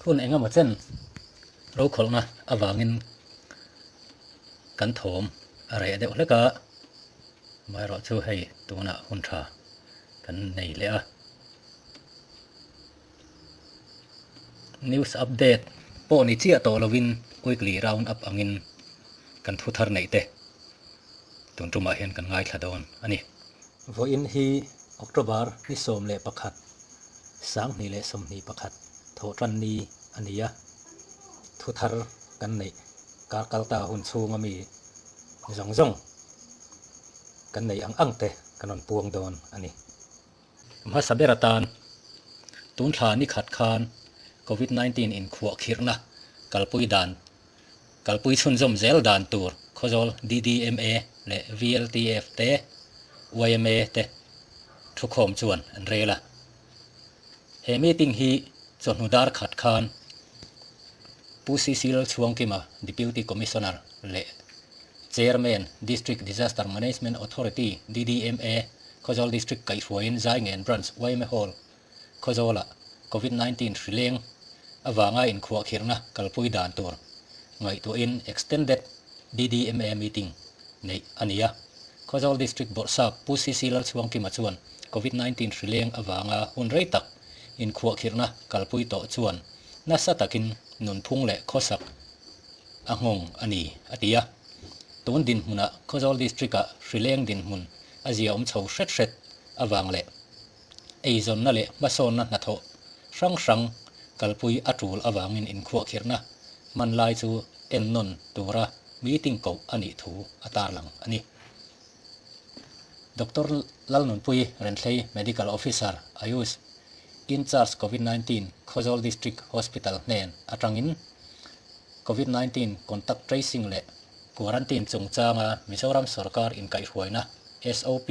Hun engemaw chen rokhawlhna avangin kan thawm a reh deuh hlek a, amaherawhchu hei tunah hun tha kan nei leh a. News update pawh ni chiah tawh lovin weekly round up angin kan thu thar neih te tun tumah hian kan ngaithla dawn a ni. Vawiin hi October ni 11, 2021 thawhtan ni a ni a, thu thar kan neih kar kalta hun chhunga mi zawng zawng kan neih ang ang te kan rawn puang dawn a ni. Hmasa ber atan, tun thla ni khat khan Covid 19 inkhuahkhirhna kalpui dan kalpui chhunzawm zel dan tur Khawzawl DDMA leh VLTF te, yma te thukhawm chuan an rel a. He meeting hi chawhnu dar khat khan Pu Cecil Chhuangkima, Deputy Commissioner leh Chairman, District Disaster Management Authority, DDMA, Khawzawl District kaihhruaiin Zaingen Branch yma Hall, Khawzawlah Covid 19 hrileng avanga inkhuahkhirhna kalpui dan tur ngaihtuahin Extended DDMA meeting neih a ni a. Khawzawl District Bawrhsap Pu CC Lalchhuangkima chuan Covid 19 hrileng avanga hun rei tak inkhuahkhirhna kalpui tawh chuan nasa takin nunphung leh khawsak a nghawng a ni, a ti a. Tun dinhmunah Khawzawl District-ah hrileng dinhmun a ziaawm chho hret hret avang leh eizawnna leh hmasawnna hnathawh hrang hrang kalpui a tul avangin inkhuahkhirhna hman lai chu ennawn tura meeting koh a nih thu a tarlang a ni. Doctor Lalnunpui Renthlei Medical Officer, Ayush, In-charge Covid 19 Khawzawl District Hospital hnen atangin Covid 19 contact tracing leh quarantine chungchanga Mizoram sorkar inkaihhruaina, SOP,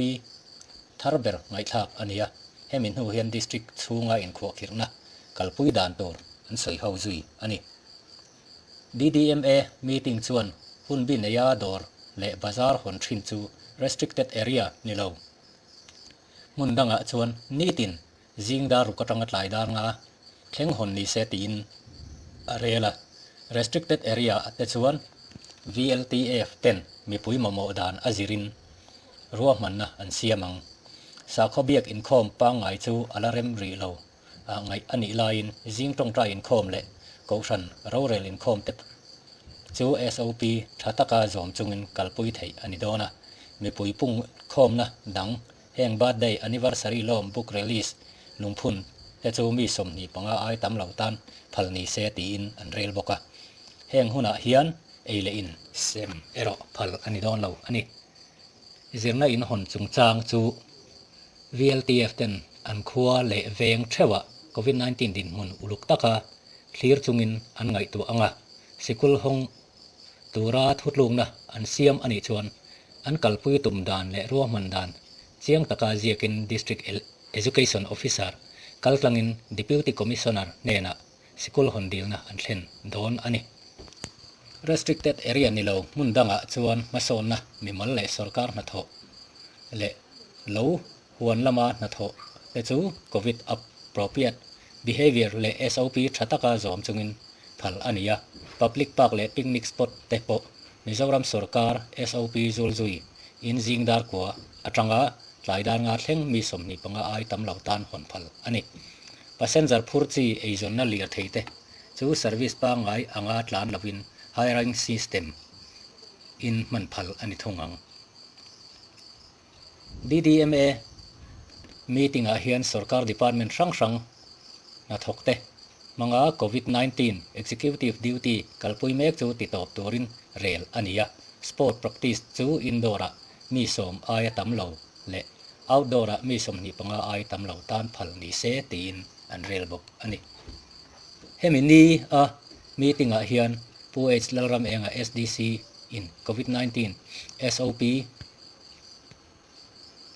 thar ber ngaihthlak a ni a, hemi hnu hian district chhunga inkhuahkhirhna kalpui dan tur an sawi ho zui a ni. DDMA meeting chuan hun bi neia dawr leh bazar hawn thin chu restricted area ni lo. Hmun dangah chuan nitin zing dar ruk atanga tlai dar nga thleng hawn ni se tiin a rel a. Restricted area te chuan VLTF ten mipui mamawh dan a zirin ruahmanna an siam ang. Sakhaw biak inkhawm pangngai chu a la rem rih lo a ngaih a nih laiin zing tawngtai inkhawm leh kohhran rorel inkhawm te chu SOP tha taka zawm chungin kalpui theih a ni dawn a. Mipui pung khawmna dang heng birthday, anniversary lawm, book release, lungphun te chu mi 25 ai tam lo tan phal ni se tiin an rel bawk a. Heng hunah hian ei leh in sem erawh phal a ni dawn lo a ni. Zirna in hawn chungchang chu VLTF ten an khua leh veng theuhah Covid 19 dinhmun uluk taka thlir chungin an ngaihtuah ang a, sikul hawng tura thutlukna an siam a nih chuan an kalpui tum dan leh ruahman dan chiang taka ziakin District Education Officer kaltlangin Deputy Commissioner hnenah sikul hawn dilna an thlen dawn a ni. Restricted area ni lo hmun dangah chuan hmasawnna mimal leh sorkar hnathawh leh lo huan lama hnathawh te chu Covid appropriate behaviour leh SOP tha taka zawm chungin phal a ni a. Public park leh picnic spot te pawh Mizoram sorkar SOP zulzui in zing dar kua atanga tlai dar nga thleng mi 25 ai tam lo tan hawn phal a ni. Passenger phur chi eizawnna lirthei te chu service pangngai anga tlan lovin hiring system in hman phal a ni thung ang. DDMA meeting ah hian sorkar department hrang hrang hnathawk te hmanga Covid 19 executive duty kalpui mek chu titawp turin rel a ni a. Sport practice chu indoor ah mi 10 aia tam lo leh outdoor ah mi 25 ai tam lo tan phal ni se tiin an rel bawk a ni. Hemi ni a meeting ah hian Pu H Lalram Enga SDC in Covid 19 SOP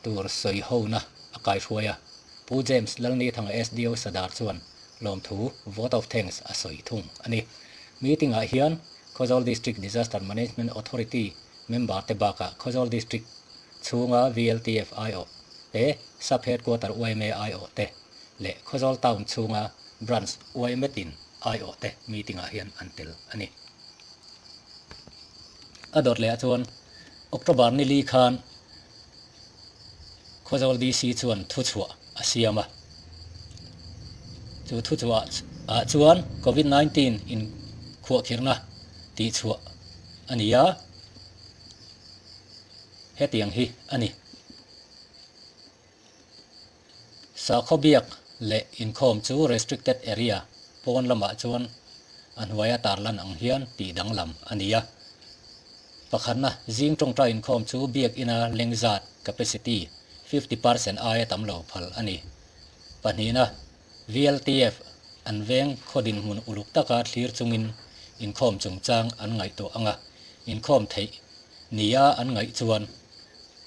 tur sawi hona a kaihruai a. Pu James Lalnithanga SDO Sadar chuan lawmthu vote of thanks a sawi thung a ni. Meeting ah hian Khawzawl District Disaster Management Authority member te bakah Khawzawl District chhunga VLTF aiawh te, Sub Headquarter yma aiawh te leh Khawzawl Town chhunga Branch yma tin. aiawhte meeting-ah hian an tel a ni. A dawt lehah chuan October ni li khan Khawzawl DC chuan thuchhuah a siam a. Chu thuchhuah ah chuan Covid 19 in khuahkhirhna tihchhuah a ni a, hetiang hi a ni. Sakhaw biak leh inkhawm chu restricted area pawn lamah chuan a hnuaia tarlan ang hian tih danglam a ni a. Pakhatna, zing tawngtai inkhawm chu biak ina leng zat, capacity, 50% aia tam lo phal a ni. Pahnihna, VLTF an veng khaw dinhmun uluk taka thlir chungin inkhawm chungchang an ngaihtuah anga inkhawm theih nia an ngaih chuan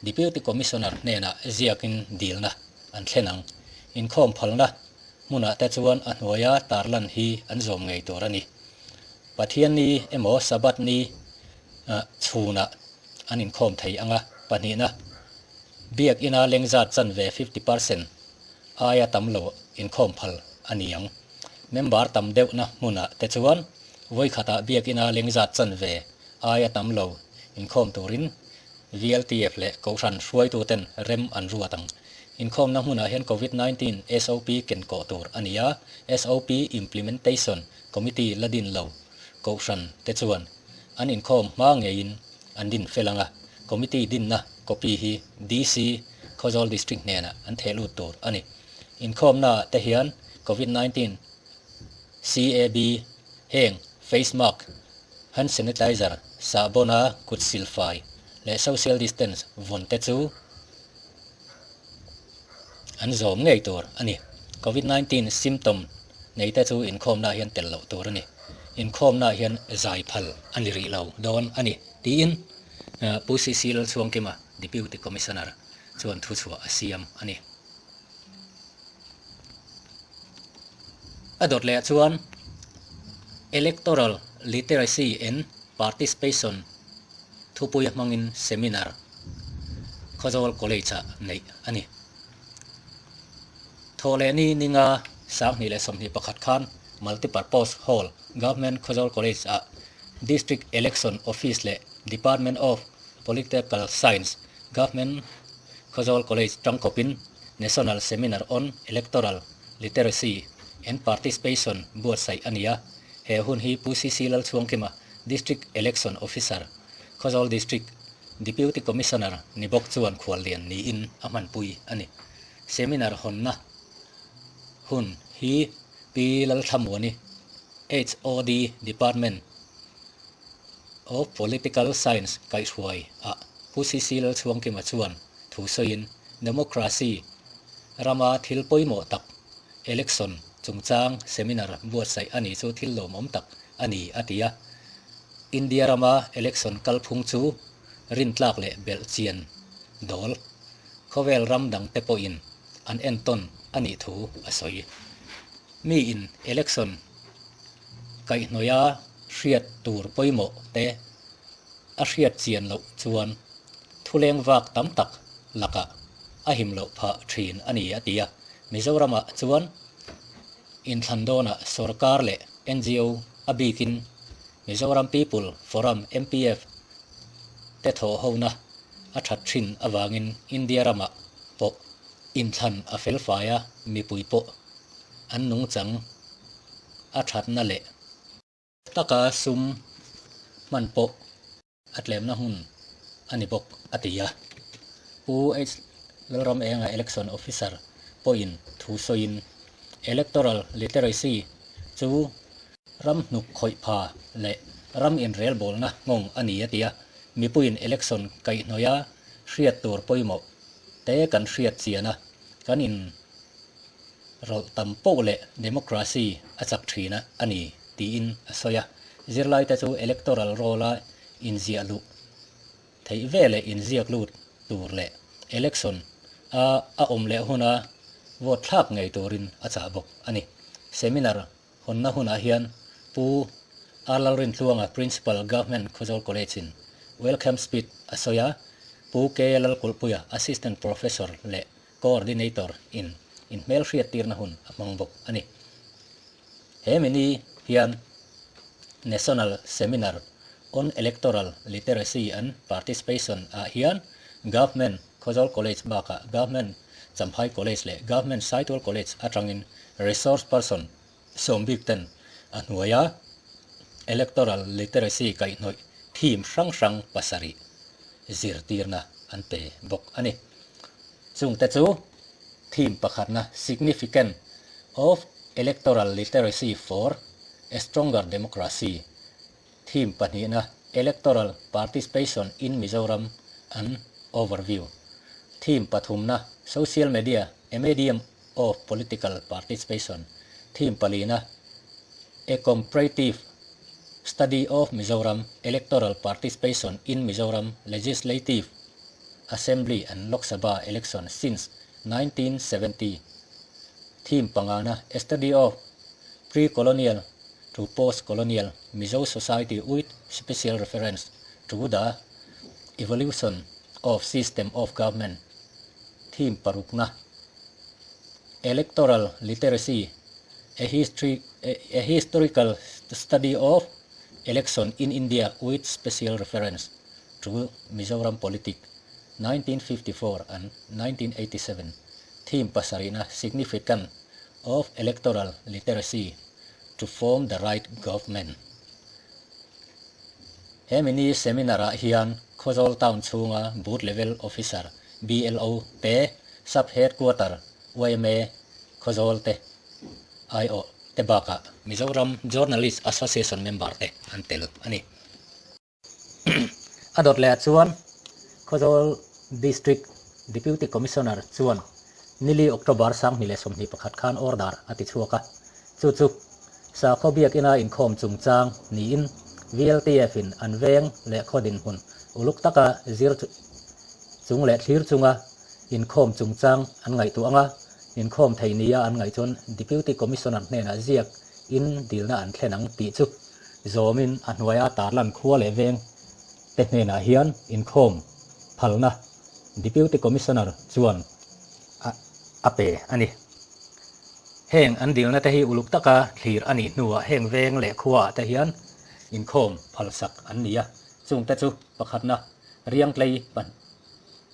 Deputy Commissioner hnenah ziakin dilna an thlen ang. Inkhawm phalna hmunah te chuan a hnuaia tarlan hi an zawm ngei tur a ni. Pathianni emaw Sabbath ni chhunah an inkhawm thei ang a, pahnihna, Biak ina lengzat chanve 50% aia tam lo inkhawm phal a ni ang. Member tam deuhna hmunah te chuan vawikhatah Biak ina lengzat chanve aia tam lo inkhawm turin VLTF leh Kohhran hruaituten rem an ruat ang. Inkhawmna hmunah hian Covid 19 SOP ken kawh tur a ni a, SOP Implementation Committee la din lo Kohhran te chuan an inkhawm hma ngeiin an din fel ang a, Committee dinna copy hi DC Khawzawl District hnenah an theh lut tur a ni. Inkhawmnaah te hian Covid 19 CAB heng face mask, Hand sanitizer, sahbawna kut silfai leh social distance vawn te chu an zawm ngei tur a ni. Covid 19 symptom nei te chu inkhawmnaah hian tel loh tur a ni. Inkhawmnaah hian zai phal a ni rih lo dawn a ni, tiin Pu CC Lalchhuangkima, Deputy Commissioner chuan thuchhuah a siam a ni. A dawt leh ah chuan Electoral Literacy and Participation thupui hmangin seminar Khawzawl College ah neih a ni. Thawhlehni ninga 2021 khan Multipurpose Hall, Government Khawzawl College ah District Election Office leh Department of Political Science, Government Khawzawl College tangkawpin National Seminar on Electoral Literacy and Participation buatsaih a ni a, he hun hi Pu CC Lalchhuangkima, District Election Officer, Khawzawl District Deputy Commissioner ni bawk chuan khuallian niin a hmanpui a ni. Seminar hawnna hun hi Pi Lalthlamuani, HOD Department of Political Science kaihhruai ah Pu CC Lalchhuangkima chuan thu sawiin Democracy rama thil pawimawh tak election chungchang seminar buatsaih a ni chu thil lawmawm tak a ni a ti a. India rama election kalphung chu rintlak leh belhchian dawl khawvel ram dangte pawhin an entawn a nih thu a sawi. Miin election kaihhnawia hriat tur pawimawh te a hriat chian loh chuan thuleng vak tam tak lakah a him loh phah thin a ni a ti a. Mizoramah chuan inthlan dawnah sorkar leh ngo a bikin Mizoram People Forum, MPF, te thawhhona a that thin avangin India ramah pawh inthlan a felfai a, mipui pawh an nungchang a thatna leh taka sum hman pawh a tlemna hmun a ni bawk a ti a. Pu H Lalramenga Election Officer pawhin thu sawiin Electoral Literacy chu ram hnuk khawih pha leh ram inrelbawlna nghawng a ni a ti a, mipuiin election kaihhnawih a hriat tur pawimawh te kan hriat chian a, kan in Rawlh tam poh leh democracy a chak thin a ni, tiin a sawi a. Zirlaite chu electoral roll-a inziah luh theih ve leh inziak lut tur leh election a a awm leh huna vote thlak ngei turin a chah bawk a ni. Seminar hawnna hunah hian Pu R Lalrintluanga, Principal, Government Khawzawl College-in welcome speech a sawi a, Pu K Lalkulhpuia, Assistant Professor leh Coordinator in inhmelhriattirna hun a hmang bawk a ni. He mini. hian National Seminar on Electoral Literacy and Participation ah hian Government Khawzawl College bakah Government Champhai College leh Government Saitual College atangin Resource Person sawm bik ten a hnuaia Electoral Literacy kaihhnawih theme hrang hrang pasarih zirtirna an pe bawk a ni. Chungte chu theme pakhatna Significance of Electoral Literacy for a Stronger Democracy, theme pahnihna Electoral Participation in Mizoram, an Overview, theme pathumna Social Media, a Medium of Political Participation, theme palina A Comparative Study of Mizoram Electoral Participation in Mizoram Legislative Assembly and Lok Sabha Election since 1970, theme pangana A Study of Pre-Colonial to Post-Colonial Mizo Society with Special Reference to the Evolution of System of Government, theme parukna Electoral Literacy, A History, a Historical Study of Election in India with Special Reference to Mizoram Politic, 1954 and 1987, theme pasarihna Significance of Electoral Literacy to Form the Right Government. He mini seminar-ah hian Khawzawl Town chhunga Booth Level Officer, BLO, te, Sub Headquarter yma Khawzawl te aiawh te bakah Mizoram Journalist Association member te an tel a ni. A dawt leh ah chuan Khawzawl District Deputy Commissioner chuan nili October 2021 khan order a ti chhuak a, chu chu sakhaw biakina inkhawm chungchang niin VLTF in an veng leh khaw dinhmun uluk taka zir chung leh thlir chunga inkhawm chungchang an ngaihtuah anga inkhawm thei nia an ngaih chuan Deputy Commissioner hnenah ziak in dilna an thlen ang tih chu zawmin a hnuaia tarlan khua leh veng te hnenah hian inkhawm phalna Deputy Commissioner chuan a pe a ni. Heng an dilna te hi uluk taka thlir a nih hnuah heng veng leh khuaah te hian inkhawm phalsak an ni a, chungte chu pakhatna Riangtlei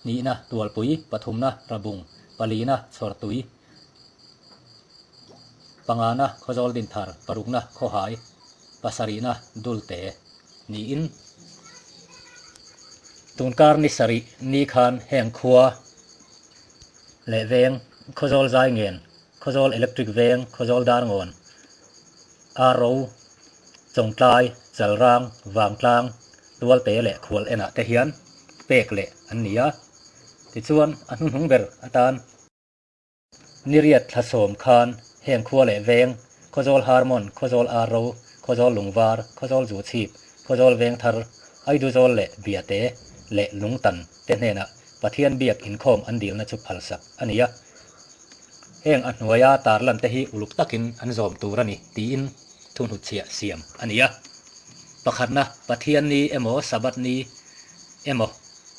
Hnihna, Tualpui, pathumna, Rabung, palina, Chhawrtui, pangana, Khawzawl Dinthar, parukna, Khawhai, pasarihna, Dulte niin tunkar ni sarih ni khan heng khua leh veng, Khawzawl Zaingen, Khawzawl Electric Veng, Khawzawl Darngawn, Arro, Chawngtlai, Chalrang, Vangtlang, Tualte leh Khual enah te hian pek leh an ni a. Tichuan, a hnuhnung ber atan Niriat thlasawm khan heng khua leh veng, Khawzawl Harmon, Khawzawl Arro, Khawzawl Lungvar, Khawzawl Zuchhip, Khawzawl Vengthar, Aiduzawl leh Biate leh Lungtan te hnenah Pathian biak inkhawm an dilna chu phalsak a ni a. Heng a hnuaia tarlan te hi uluk takin an zawm tur a ni tiin thuhnutchhiah siam a ni a. Pakhatna, Pathian ni emaw Sabbath ni emaw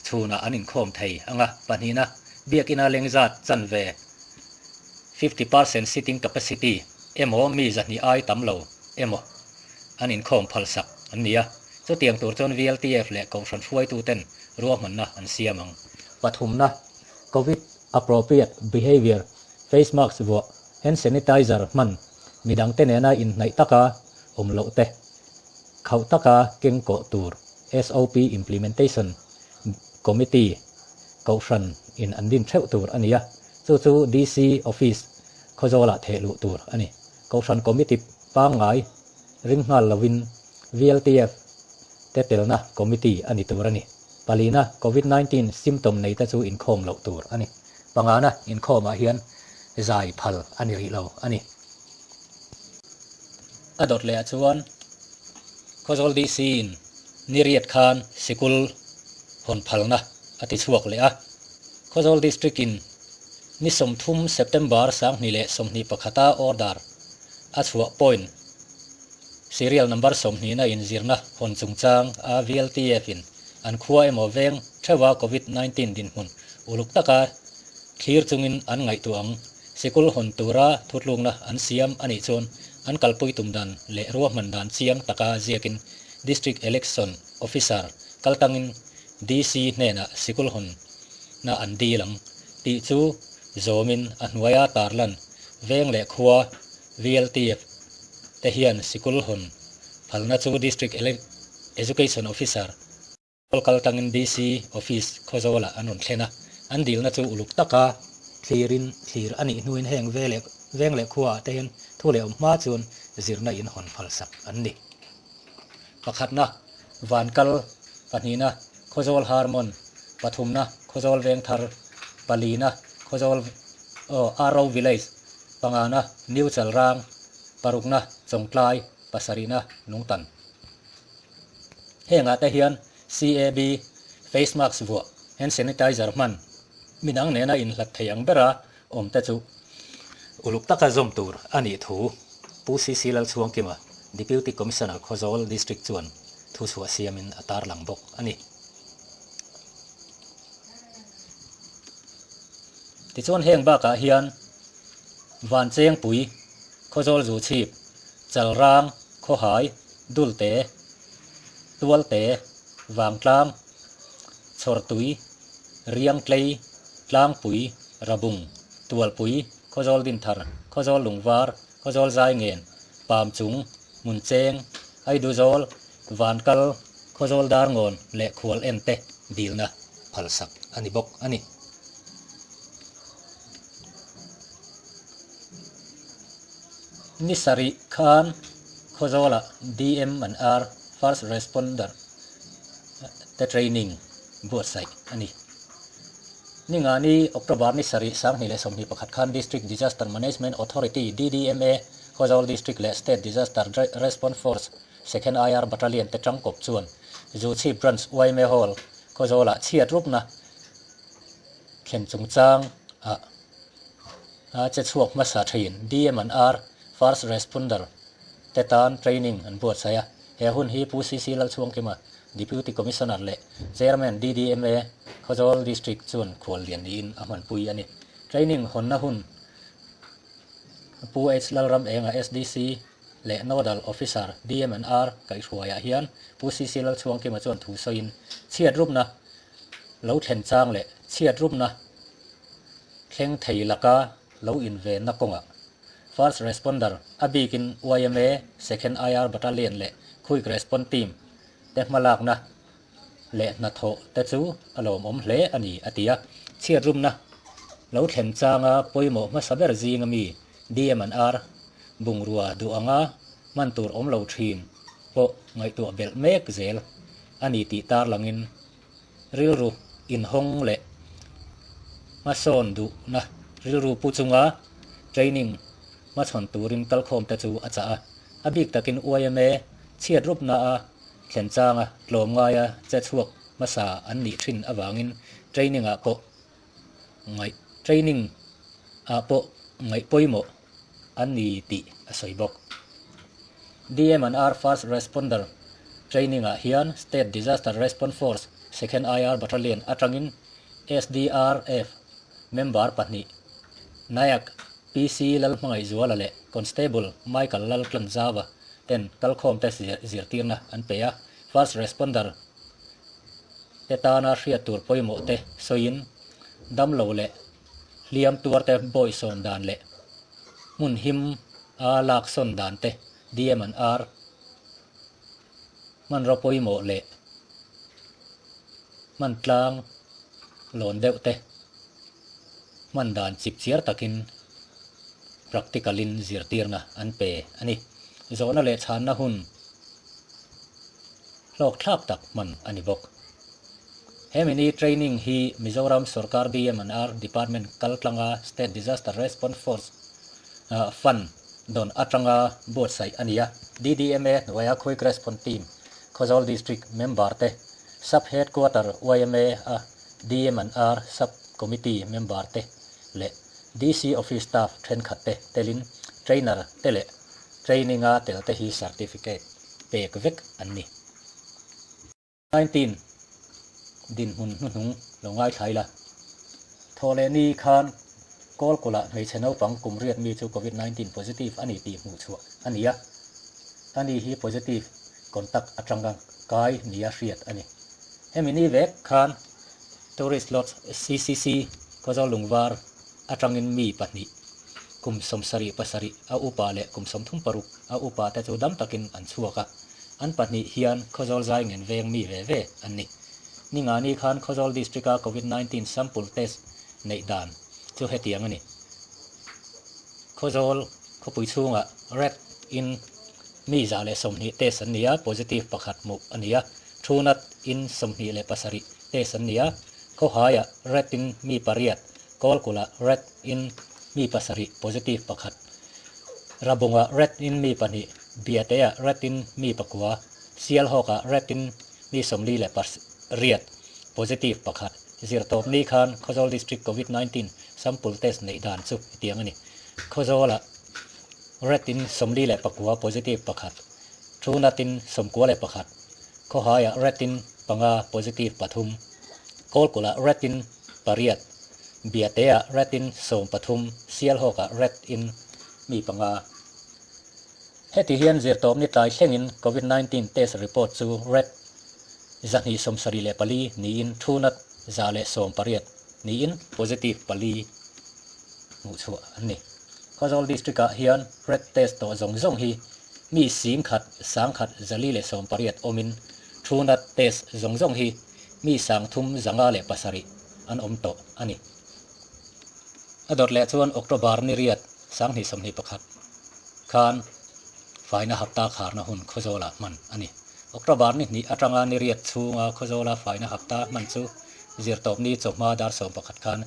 chhunah an inkhawm thei ang a. Pahnihna, Biakina lengzat chanve, 50% seating capacity, emaw mi 200 ai tam lo emaw an inkhawm phalsak an ni a. Chutiang tur chuan VLTF leh Kohhran hruaituten ruahmanna an siam ang. Pathumna, Covid Appropriate behavior, Face mask vuah, hand sanitizer hman, midangte nena inhnaih taka awm loh te, khauh taka keng kawh tur SOP Implementation Committee Kohhran in an din theuh tur a ni a, chu chu DC Office Khawzawlah theh luh tur a ni. Kohhran Committee pangngai ring nghal lovin VLTF te telna Committee a ni tur a ni. Palina, Covid 19 symptom nei te chu inkhawm loh tur a ni. Pangana, inkhawmah hian zai phal a ni rih lo a ni. A dawt leh ah chuan Khawzawl DC in niriat khan sikul hawn phalna a ti chhuak leh a. Khawzawl District in ni 30 September 2021 a order a chhuah point Serial number 20 na inzirna hawn chungchang a VLTF in an khua emaw veng theuha Covid 19 dinhmun uluk taka thlir chungin an ngaihtuah ang. Sikul hawn tura thutlukna an siam a nih chuan an kalpui tum dan leh ruahman dan chiang taka ziakin District Election Officer kaltangin DC hnenah sikul hawnna an dil ang tih chu zawmin a hnuaia tarlan veng leh khua VLTF te hian sikul hawn phalna chu District Education Officer Kal tangin DC Office Khawzawlah an rawn thlen a, an dilna chu uluk taka thlirin thlir a nih hnuin heng ve leh veng leh khuaah te hian thu leh awm hma chuan zirna in hawn phalsak an ni. Pakhatna, Vankal, pahnihna, Khawzawl Harmon, pathumna, Khawzawl Vengthar, palina, Khawzawl aw Arrow Village, pangana, New Chalrang, parukna, Chawngtlai, pasarihna, Lungtan. Hengah te hian CAB, face mask vuah, hand sanitizer hman, midang nena inhlat thei ang bera awm te chu uluk taka zawm tur a nih thu Pu CC Lalchhuangkima, Deputy Commissioner Khawzawl District chuan thuchhuah siamin a tarlang bawk a ni. Tichuan heng bakah hian Vanchengpui, Khawzawl Zuchhip, Chalrang, Khawhai, Dulte, Tualte, Vangtlang, Chhawrtui, Riangtlei, Tlangpui, Rabung, Tualpui, Khawzawl Dinthar, Khawzawl Lungvar, Khawzawl Zaingen, Pamchung, Hmuncheng, Aiduzawl, Vankal, Khawzawl Darngawn leh Khual en te dilna phalsak a ni bawk a ni. Ni sarih khan Khawzawlah DM and R First Responder te training buatsaih a ni. Ni ngani October ni sarih 2021 khan District Disaster Management Authority, DDMA, Khawzawl District leh State Disaster Response Force Second IR Battalion te tangkawp chuan Zuchhip Branch yma Hall Khawzawlah chhiat rupna thlen chungchang ah a che chhuak hmasa thin DM and R First Responder te tan training an buatsaih a. He hun hi Pu CC Lalchhuangkima, Deputy Commissioner leh Chairman DDMA Khawzawl District chuan khuallian niin a hmanpui a ni. Training hawnna hun Pu H Lalram Enga SDC leh Nodal Officer DM and R kaihhruaiah hian Pu CC Lalchhuangkima chuan thu sawiin chhiat rupna lo thlen chang leh chhiat rupna thleng thei laka lo invenna kawngah First Responder a bikin yma Second IR Battalion leh Quick Response Team te hmalakna leh hnathawh te chu a lawmawm hle a ni a ti a. Chhiatrumna lo thlen changa pawimawh hmasa ber zinga mi DM and R bungrua duh anga hman tur awm lo thin pawh ngaihtuah belh mek zel a ni tih tarlangin rilru inhawng leh hmasawn duhna rilru pu chunga training hmachhawn turin kalkhawmte chu a chah a. A bik takin yma chhiat rupna a thlen changa tlawmngaia che chhuak hmasa an nih thin avangin training ah pawh ngaih training ah pawh ngaih pawimawh an ni tih a sawi bawk. DM and R First Responder Training ah hian State Disaster Response Force Second IR Battalion atangin SDRF member pahnih Nayak PC Lalhmangaihzuala leh Constable Michael Laltlanzava ten kalkhawmte zirtirna an pe a, First Responder te tana hriat tur pawimawh te sawiin damlo leh hliam tuarte bawisawn dan leh hmun him a laksawn dan te DM and R hmanraw pawimawh leh hman tlang lawn deuh te hman dan chip chiar takin practical in zirtirna an pe a ni. Zawhna leh chhanna hun hlawk thlak tak hman a ni bawk. He mini training hi Mizoram Sorkar BMNR Department kaltlanga State Disaster Response Force Fund dawn atanga buatsaih a ni a. DDMA hnuaia Quick Response Team Khawzawl District member te, Sub Headquarter yma a DMNR Sub Committee member te leh DC Office staff thenkhat te telin trainer te leh training a tel te hi certificate pek vek an ni. 19 dinhmun hnuhnung lo ngaithla ila. Thawh leh ni khan Kawlkawlah hmeichhe naupang kum riat mi chu Covid 19 positive a ni tih hmuh chhuah a ni a, ani hi positive contact atanga kai nia hriat a ni. Hemi ni vek khan Tourist Lodge CCC Khawzawl Lungvar atangin mi pahnih kum 77 a upa leh kum 36 a upa te chu dam takin an chhuak a, an pahnih hian Khawzawl zai ngen veng mi ve ve an ni. Ningani khan Khawzawl District-a Covid 19 sample test neih dan chu hetiang a ni. Khawzawl khawpui chhungah rat in mi 120 test an ni a, positive pakhat hmuh a ni a, Thunat in 27 test an ni a, Khawhaiah rat in mi pariat, Kawlkulhah rat in mi pasarih positive pakhat, Rabungah rat in mi pahnih, Biateah rat in mi pakua, Sialhawkah rat in mi 48 positive pakhat. Zirtawpni khan Khawzawl District Covid 19 sample test neih dan chu hetiang a ni. Khawzawlah rat in 49 positive pakhat, Thunat in 91, Khawhaiah rat in panga positive pathum, Kawlkulhah rat in pariat, Biateah rat in 13, Sialhawkah rat in mi panga. Heti hian zirtawpni tlai thlengin Covid 19 test report chu rat 274 niin Thunat 118 niin positive pali hmuh chhuah an ni. Khawzawl District-ah hian rat test tawh zawng zawng hi mi 10,000 1,118 awmin Thunat test zawng zawng hi mi 3,507 an awm tawh a ni. A dawt leh chuan October ni riat 2021 khan faina hapta kharna hun Khawzawlah hman a ni. October ni hnih atanga ni riat chhunga Khawzawla faina hapta hman chu zirtawpni chawhma dar 11 khan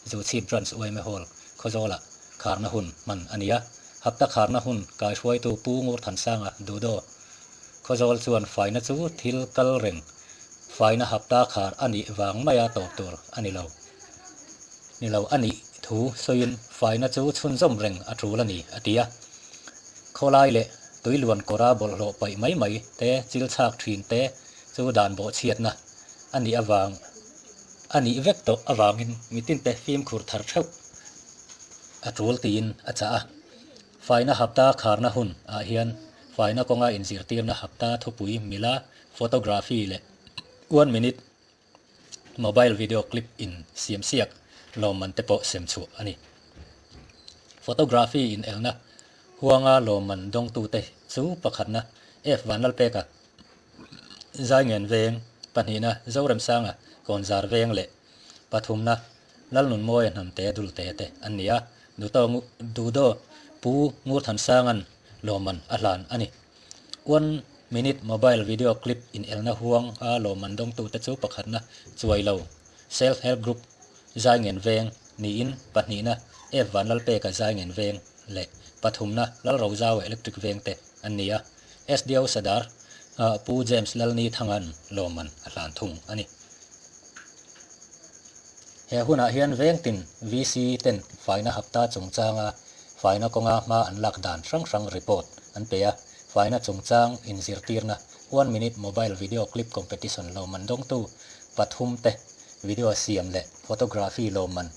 Zuchhip Branch YMA Hall Khawzawlah kharna hun hman a ni a. Hapta kharna hun kaihruaitu Pu Ngur Thansanga Dudo Khawzawl chuan faina chu thil kal reng faina hapta khar a nih vang maia tawp tur a ni lo. Ni lo a nih thu sawiin faina chu chhunzawm reng a tul a ni a ti a. Khawlai leh tuiluan kawra bawlhhlawh paih mai mai te chil chhak thin te chu dan bawh chhiatna a nih avang a nih vek tawh avangin mitin te fimkhur thar theuh a tul tiin a chah a. Faina hapta kharna hun ah hian faina kawnga inzirtirna hapta thupui mila photography leh 1 minute mobile video clip in siam siak lawmman te pawh sem chhuah a ni. Photography in elna huanga lawmman dawngtu te chu pakhatna F Vanlalpeka Zaingen veng, pahnihna Zoremsanga Kawnzar veng leh pathumna Lalnunmawia hnamte dulte te an ni a, Dudo Pu Ngurthansangan lawmman a hlan a ni. 1 minute mobile video clip in elna huang a lawmman dawngtu te chu pakhatna Chuailo Self Help Group Zaingen veng niin pahnihna F Vanlalpeka Zaingen veng leh pathumna Lalrozaua Electric veng te an ni a, SDO Sadar Pu James Lalni Thangan lawmman a hlan thung a ni. He hunah hian vengtin VC ten faina hapta chungchanga faina kawnga hma an lak dan hrang hrang report an pe a, faina chungchang inzirtirna 1 minute mobile video clip competition lawmman dawngtu pathum te video siam leh photography lawmman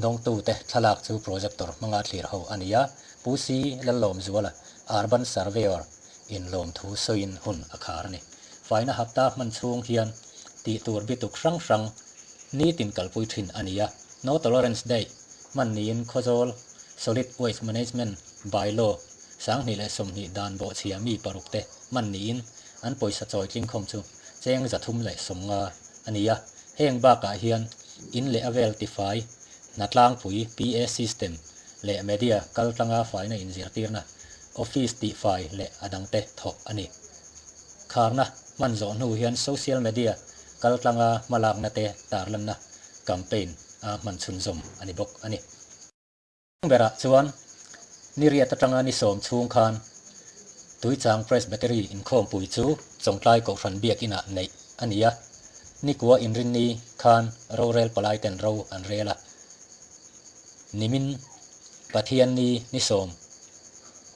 dawngtu te thlalak chu projector hmanga thlir ho a ni a, Pu C Lallawmzuala Urban Surveyor in lawmthu sawiin hun a khar a ni. Faina hapta hman chhung hian tih tur bituk hrang hrang nitin kalpui thin a ni a. No Tolerance Day hman niin Khawzawl Solid Waste Management By-law 2020 dan bawhchhia mi paruk te hman niin an pawisa chawi tlingkhawm chu cheng 350 a ni a. Heng bakah hian in leh a vel tifai hnatlangpui PA system leh media kaltlanga faina inzirtirna office tihfai leh a dangte thawk a ni. Kharna hman zawh hnu hian social media kaltlanga hmalakna te tarlanna campaign a hman chhunzawm a ni bawk a ni. Berah chuan ni riat atanga ni 10 chhung khan Tuichang Presbytery inkhawmpui chu Chawngtlai Kohhran biak inah neih a ni a, nikua inrinni khan rorel palai ten ro an rel a. Nimin Pathian ni ni 10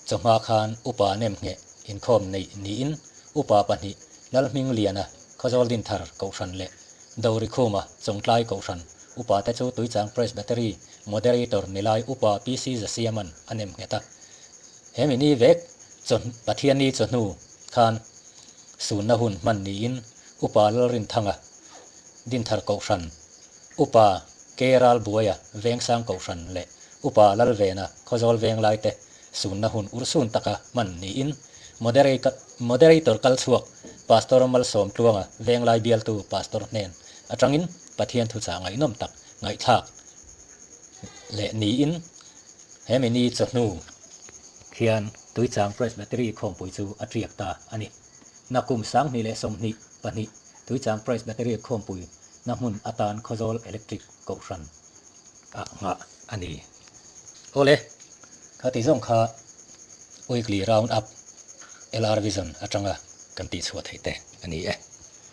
chawhma khan upa nem ngheh inkhawm neih niin upa pahnih Lalhming Liana Khawzawl Dinthar Kohhran leh Dori Khuma Chawngtlai Kohhran upa te chu Tuichang Presbytery Moderator nilai upa PC Zasiaman a nem nghet a. Hemi ni vek chaw Pathianni chawhnu khan sunna hun hman niin Upa Lalrinthanga Dinthar Kohhran, Upa K Ralbuaia Vengsang Kohhran leh Upa Lalvena Khawzawl Venglaite sunna hun urhsun taka hman niin Moderator kalchhuak Pastor Malsawmtluanga Venglai bialtu Pastor hnen atangin Pathian thuchah ngaihnawm tak ngaihthlak leh niin hemi ni chawhnu khian Tuichang Presbytery khawmpui chu a tiak ta a ni. Nakum 2022 Tuichang Presbytery khawmpui na hmun atan Khawzawl Electric Kohhran a nghah a ni. Awle, khati zawng kha Weekly Round Up LR Vision atanga kan tihchhuah theih te a ni e.